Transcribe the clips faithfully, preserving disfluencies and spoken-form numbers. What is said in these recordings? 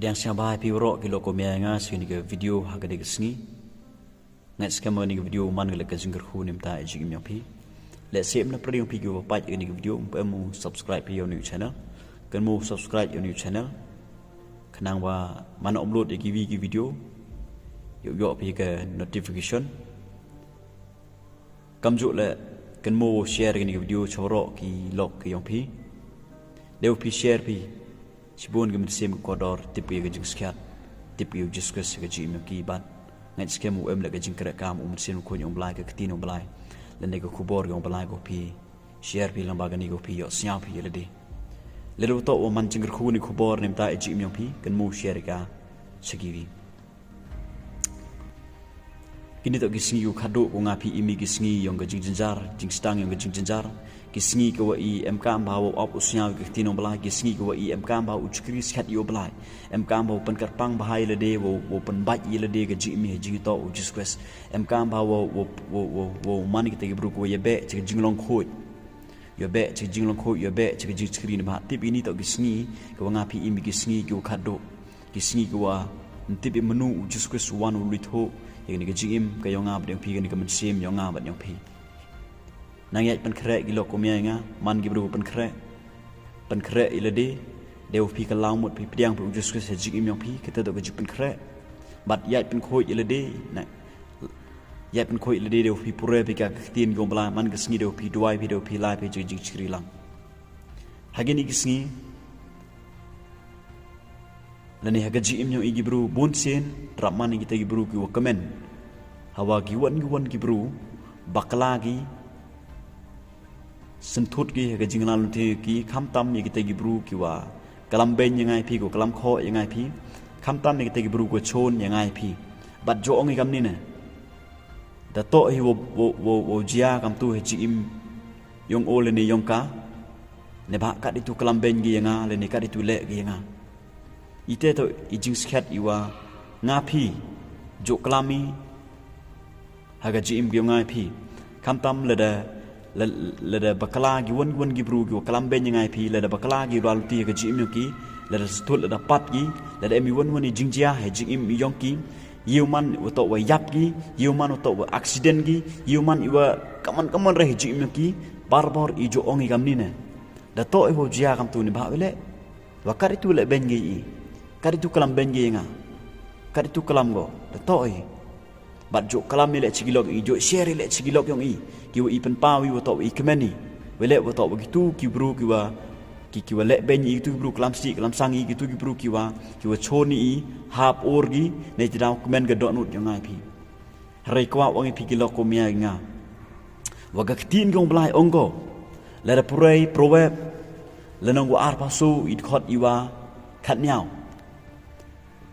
Pdiang sngewbha ïa phi baroh ki lok kumne ïa nga sha kane ka video ha kane ka sngi. Nga ngeit skhem ba kane ka video man ka leh ka jingkyrkhu na ka bynta ka jingim jong phi. Lehse ym na pyrshah ïa phi kiba peit ïa kane ka video, ym pyrshah subscribe ïa u new channel. Kynmaw subscribe ïa u new channel khnang ba man upload ïa kiwei ki video, ïoh ïoh phi ka notification. Kumjuh leh kynmaw share ïa kane ka video sha baroh ki lok ki jong phi. Dei phi share phi, shibun ki mynsiem ki kordor tip ïa ka jingskhem, tip ïa u Jisu Khrist ha ka jingim jong ki bad nga ngeit skhem u em leh ka jingkyrkhu kum u Mynsiem Bakhuid jong u Blai, ka ktien jong u Blai lane ka khubor jong u Blai ko phi share phi lyngba kane ko phi ïohsngew phi ïa lade. Lada u toh u man jingkyrkhu ne khubor na ka bynta ka jingim jong phi, kynmaw share ïa ka sha kiwei. Kine toh ki sngi kiwa khadduh ko nga phi im ïa ki sngi yong ka jingjynjar, jingsdang yong ka jingjynjar. Ki sngi kiwa i em kam ba u ap u sngew ïa ka ktien u Blai, ki sngi kiwa i em kam ba u shakri skhem ïa u Blai. Em kam ba u pynkyrpang bha ïa lade, u, u pynbeit ïa lade ka jingim ha jingïatoh u Jisu Khrist. Em kam ba u, u, u, u, u man kita ki bru kiwa ïabeh sha ka jinglong khuid. Ïabeh sha ka jinglong khuid, ïabeh sha ka jingshakri, namar tip ïa kine toh ki sngi kiwa nga phi im ïa ki sngi kiwa khadduh. Ki sngi kiwa ym tip ïa mano u Jisu Khrist u wan u leit thoh ïa kane ka jingim ka yong nga bad yong phi, kane ka mynsiem yong nga bad yong phi. Nang ïaid pynkhreh ki lok kumne ïa nga, man ki bru pynkhreh. Pynkhreh ïa lade, dei phi ka law mut phi pdiang phi u Jisu Khrist ha jingim yong phi, kata toh ka jingpynkhreh. Bad ïaid pynkhuid ïa lade, na, ïaid pynkhuid ïa lade, dei phi pure phi ka ktien jong u Blai, man ka sngi dei phi duwai phi, dei phi lai phi jing jingshakri lang. Ha kine ki sngi lane ha ka jingim yong i ki bru bun sien, trap man ïa kita ki bru kiwa kmen. Hawa ki wan ki wan ki bru bakla ki, synthut ki ha ka jinglan lynti ki, khamtam ïa kita ki bru kiwa klam beiñ ïa nga ïa phi, kiwa klam khoh ïa nga ïa phi, khamtam ïa kita ki bru kiwa chon ïa nga ïa phi. Bad jooh ong i kamni ne, da toh hi wow, wow, wow, wow jia kamtu ha jingim yong o lane yong ka, ne ba kat itu klam beiñ ki ïa nga lane kat itu leh ki ïa nga. Ite toh i jingskhem iwa nga phi jooh klam i ha ka jingim ki yong nga ïa phi. Khamtam lada, la-, lada bakla ki wan ki wan ki bru kiwa klam beiñ ïa nga ïa phi, lada bakla ki rwai luti ha ka jingim yong ki, lada synthut, lada pat ki, lada em i wan wan i jingjia ha jingim yong ki, ïa u man wa toh wa ïap ki, ïa u man wa toh wa accident ki, ïa u man iwa kamon kamon re ha jingim yong ki, barabor i jooh ong i kamni ne, da toh i wow jia kamtu, ne ba wele wa kat itu leh beiñ ki i, kat itu klam beiñ ki ïa nga, kat itu klam ko, da toh i. Bad jooh klam i leh sha ki lok i, jooh share i leh sha ki lok yong i, kiwa i pynpaw i wa toh wa i kmen i, wele wa toh wa kitu ki bru kiwa, ki, kiwa leh beiñ i, kitu ki bru klam sih klam sang i, kitu ki bru kiwa, kiwa chon i hap ur ki, ne ti daw kmen ka dohnud yong nga ïa phi. Hynrei kwah ong i phi ki lok kumne ïa nga, wa ka ktien jong u Blai ong ko, lada pyrshah Proverb, lynnong wa arphaw soo, i dkhot iwa khatñiaw.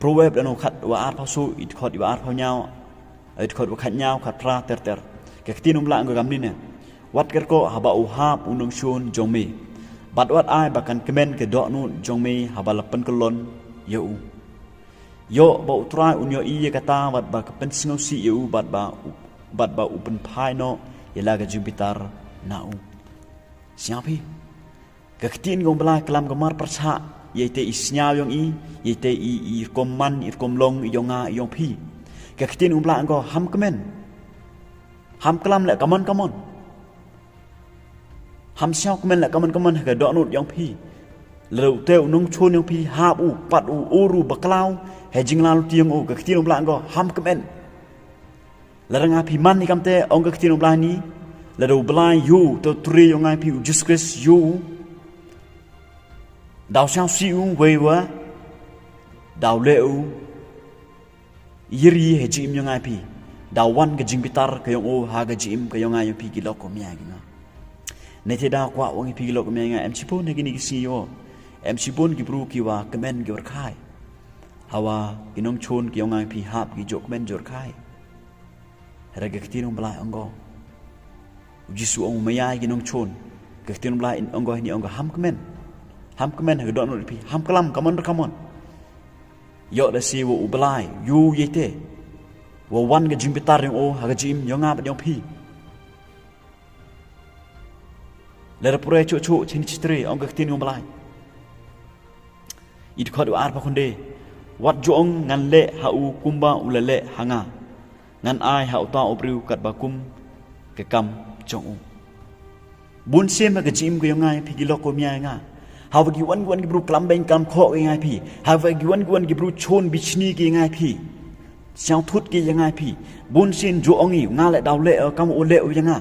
Proverb lynnong khat wa arphaw soo, i dkhot iwa arphaw ñiaw, i dkhot wa khatñiaw, khatphra ter ter. Ka ktien u Blai ong ko kamni ne, wat kyrkhu haba u hap u nongshun jong me, bad wat ai ba kan kmen ka dohnud jong me haba la pynkyllon ïa u. Ïoh ba U Trai un ïohi ïa kata, bad ba ka pynsngewsih ïa u, bad ba u, bad ba u pynphai noh ïa la ka jingbitar na u. Sngap phi. Ka ktien jong u Blai klam ka mar pyrshah ïa ite i sngew yong i, ïa ite i, i rukom man, i rukom long, i yong nga, i yong phi. Ka ktien u Blai ong ko ham kmen. Ham klam leh kamon kamon. Ham sngew kmen leh kamon kamon ha ka dohnud yong phi. Lada u te u nongchun yong phi hap u, pat u, ur u, bakla u ha jinglan luti yong u, ka ktien u Blai ong ko ham kmen. Lada nga phi man i kamte, ong ka ktien u Blai ni, lada u Blai ïoh u, te u Trai yong nga phi u Jisu Khrist ïoh u, daw sngewsih u, wei wa daw leh u ïari ha jingim yong nga phi. Daw wan ka jingbitar ka yong u ha ka jingim ka yong nga yong phi ki lok kumne ïa nga. Nete daw kwah ong i phi ki lok kumne ïa nga, em shibun ha kine ki sngi ïoh, em shibun ki bru kiwa kmen kiwa rkhai. Hawa ki nongchun ki yong nga phi hap ki jooh kmen jooh rkhai. Hynrei ka ktien u Blai ong ko, u Jisu ong u maya ïa ki nongchun. Ka ktien u Blai ong ko hini ong ko ham kmen. Ham kmen ha ka dohnud phi, ham klam kamon re kamon. Ïoh da si wa u Blai ïoh ïa ite, wa wan ka jingbitar yong u ha ka jingim yong nga bad yong phi. Lada pure chuh chuh chini chitri ong ka ktien u Blai. I dkhot wa arphaw khynde, Wat ju ong ngan leh ha u kumba u la leh ha nga. Ngan ai ha uta u briew katba kum ka kam jong u. Bun sien ha ka jingim ka jong nga ïa phi ki lok kum ïa nga. Haba ki wan ki wan ki briew klam beiñ klam khoh ïa nga ïa phi. Haba ki wan ki wan ki briew chun bishni ki ïa nga ïa phi. Sngewthuh ki ïa nga ïa phi. Bun sien ju ong i nga la daw leh kam u leh u ïa nga.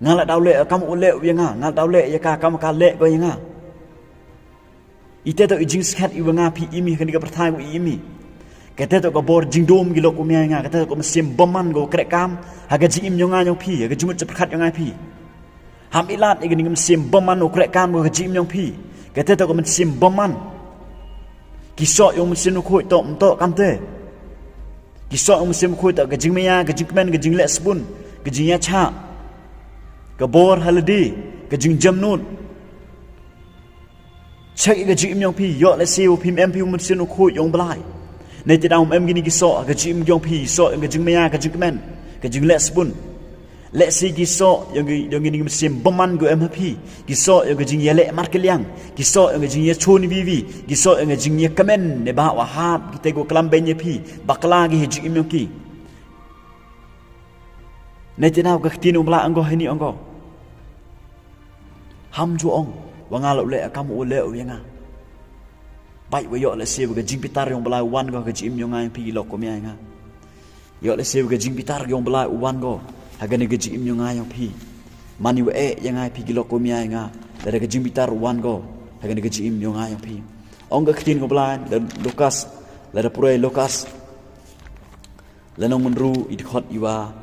Nga la daw leh kam u leh u ïa nga. Nga la daw leh ïa ka kam ka leh ko ïa nga. Ite to i jingskhem i wa nga phi im hi kane ka pyrthai wa i im hi. Kate to ka bor jingdum ki lok kum ïa nga, kate to ka mynsiem bymman ko kreh kam ha ka jingim jong nga jong phi, ha ka jingmut jingpyrkhat jong nga phi. Ham i lad i kane ka mynsiem bymman ko kreh kam ko ha ka jingim jong phi. Kate to ka mynsiem bymman. Ki soh ïa u Mynsiem Bakhuid to, to kamte. Ki soh ïa u Mynsiem Bakhuid to ka jingmaïa, ka jingkmen, ka jingleh sbun, ka jingïacha. Ka bor ha lade, ka jingjemnud. Check ïa ka jingim jong phi, ïoh lehse u phim em phi u Mynsiem Bakhuid jong u Blai. Nangta da um em kine ki soh ha ka jingim jong phi, soh ïa ka jingmaïa, ka jingkmen, ka jingleh sbun. Lehse ki soh ïa ki, ïa kine ki mynsiem bymman ko em ha phi. Ki soh ïa ka jingïaleh markylliang. Ki soh ïa ka jingïachun bibi. Ki soh ïa ka jingïakmen ne ba wa hap kite ko klam beiñ ïa phi. Bakla ki ha jingim jong ki. Nangta da ka ktien u Blai ong ko ha ini ong ko. Ham ju ong wa nga la u leh kam u leh u ïa nga. Bad wa ïoh lehse wa ka jingbitar jong u Blai u wan ko ha ka jingim jong nga jong phi ki lok kum ïa nga. Ïoh lehse wa ka jingbitar jong u Blai u wan ko ha kane ka jingim jong nga jong phi. Mane wa eh ïa nga phi ki lok kum ïa nga. Lada ka jingbitar u wan ko ha kane ka jingim jong nga jong phi. Ong ka ktien u Blai da Lukas, lada pule Lukas. Lynnong hynriew i dkhot i wa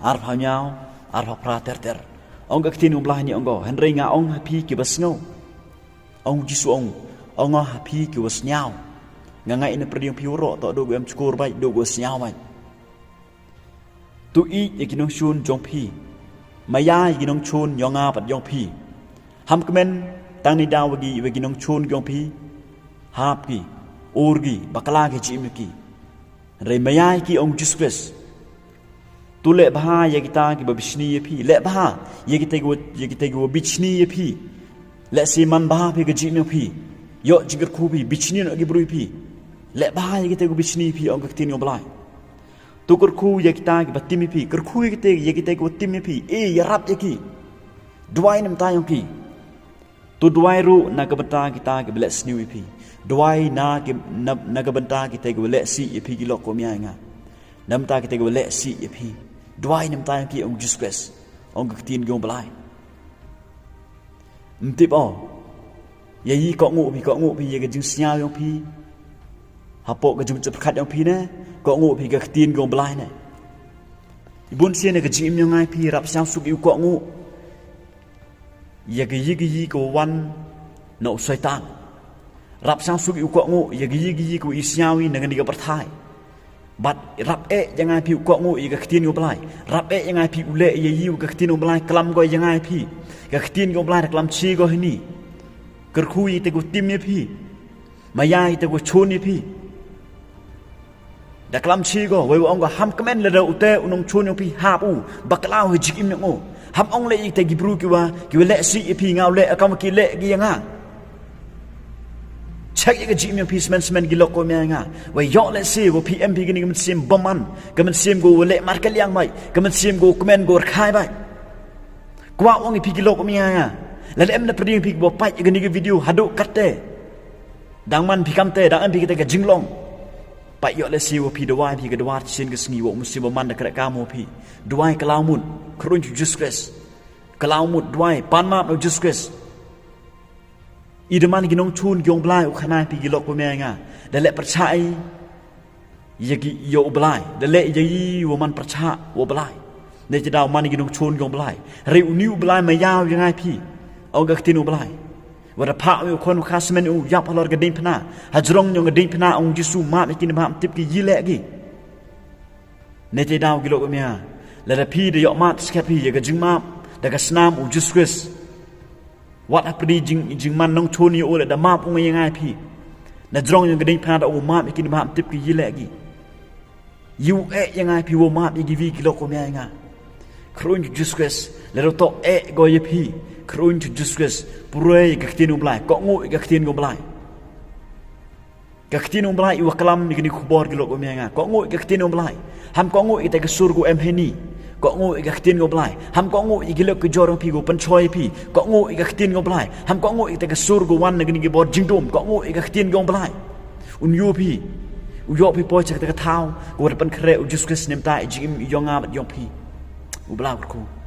arphew hynñiew, arphew phra ter ter. Ong ka ktien u Blai ha ini ong ko, hynrei nga ong ha phi ki ba sngew. Ong u Jisu ong, ong ha phi ki wa sñiaw. Nga nga ina pyrdi ong phi waroh, to do gu em chkur bad, do gu sñiaw bad. To ïeit ïa ki nongchun jong phi. Maïa ïa ki nongchun jong nga bad jong phi. Ham kmen tang ni da wa ki, wa ki nongchun jong phi. Hap ki, ur ki, bakla ki jingim ki. Hynrei maïa ïa ki ong u Jisu Khrist. To leh bha ïa kita ki ba bishni ïa phi. Leh bha ïa kita ki wa, ïa kita ki wa bishni ïa phi. Lehse man bha phi ka jingim phi. Ïoh jingkyrkhu phi, bishni noh ki briew phi. Leh bha ïa kita ki wa bishni ïa phi ong ka ktien u Blai. To kyrkhu ïa kita ki ba tim ïa phi. Kyrkhu ïa kita, ïa kita ki wa tim ïa phi. Eh, ïarap ïa ki. Duwai na ka bynta jong ki. To duwai ruh na ka bynta kita ki ba leh sniew ïa phi. Duwai na ki, na, na ka bynta kita ki ba leh sih ïa phi ki lok kum ïa nga. Na ka bynta kita ki ba leh sih ïa phi. Duwai na ka bynta jong ki ong u Jisu Khrist. Ong ka ktien jong u Blai. Ym tip o. Ïa i kohnguh phi, kohnguh phi ïa ka jingsñiaw jong phi. Hapoh ka jingmut jingpyrkhat jong phi ne, kohnguh phi ka ktien jong u Blai ne. I bun sien ha ka jingim jong nga phi rap sñiawsuk ïa u kohnguh. Ïa ka ïa ka ïa ka wan na u Soitan. Rap sñiawsuk ïa u kohnguh, ïa ka ïa ka ïa ka i sñiaw i na kane ka pyrthai. Bad rap eh ïa nga phi u kohnguh ïa ka ktien u Blai. Rap eh ïa nga phi u leh ïa i u ka ktien u Blai klam ko ïa nga phi. Ka ktien u Blai da klam chi ko hini. Kyrkhu ïa te ko tim ïa phi. Maïa ïa te ko chun ïa phi. Da klam chi ko, wei wa ong ko ham kmen lada u te u nongchun ïa phi hap u, bakla u ha jingim ïa u. Ham ong leh ïa te ki briew ki wa, ki wa leh sih ïa phi nga u leh, kam ki leh ki ïa nga. Check ïa ka jingim ïa phi smen smen ki lok kum ïa nga. Wei ïoh lehse, wa phi em phi kini ka mynsiem bymman, ka mynsiem ko wa leh markylliang bai, ka mynsiem ko kmen ko rkhai bai. Kwah ong ïa phi ki lok kum ïa nga. Lada em na pyrdi ïa phi ki wa peit ïa kani ka video, haduh katte. Dang man phi kamte, dang em phi kata ka jinglong. Peit ïoh lehse wa phi duwai phi ka duwai sien ka sngi wa u mynsiem bymman da kreh kam wa phi. Duwai ka law mut, kyrkhu u Jisu Khrist. Ka law mut duwai, pan map na u Jisu Khrist. I da man ki nongchun ki ong Blai u khana phi ki lok kum ïa nga. Da leh pyrchah ïa ki ïa u Blai. Da leh ïa i wa man pyrchah wa Blai. Ne ti da man ki nongchun ki ong Blai. Hynrei uni u Blai ma ïa u ïa nga phi. Ong ka ktien u Blai. Wa da phah u khun u kha smen u ïap halor ka diengphna. Ha jrong jong ka diengphna ong Jisu map ïa ki ne map tip ki ïa leh ki. Ne te daw ki lok kum ïa. Lada phi da ïoh map skhem phi ïa ka jingmap da ka snam u Jisu Khrist. Wat ha pyrdi jing, jingman nongchun ïa u lada map u nga ïa nga phi. Na jrong jong ka diengphna da u map ïa ki ne map tip ki ïa leh ki. Ïa u eh ïa nga phi wa map ïa ki wi ki lok kum ïa nga. Kyrkhu u Jisu Khrist, lada to eh ko ïa phi. Kyrkhu u Jisu Khrist, pule ïa ka ktien u Blai, kohnguh ïa ka ktien u Blai. Ka ktien U Blai i wa klam ïa kane ka khubor ki lok ba me nga. Kohnguh ïa ka ktien U Blai. Ham kohnguh ïa kata ka sur ko em heini. Kohnguh ïa ka ktien U Blai. Ham kohnguh ïa ki lok ki jor phi ko pynshoi phi. Kohnguh ïa ka ktien U Blai. Ham kohnguh ïa kata ka sur ko wan na kane ka bor jingdum. Kohnguh ïa ka ktien U Blai. Un ïoh phi. U ïoh phi poi sha kata ka thaw. Ko wa pynkhreh U Jisu Khrist ne em ta ïa jingim ïa nga bad ïa phi. U Blai u kyrkhu.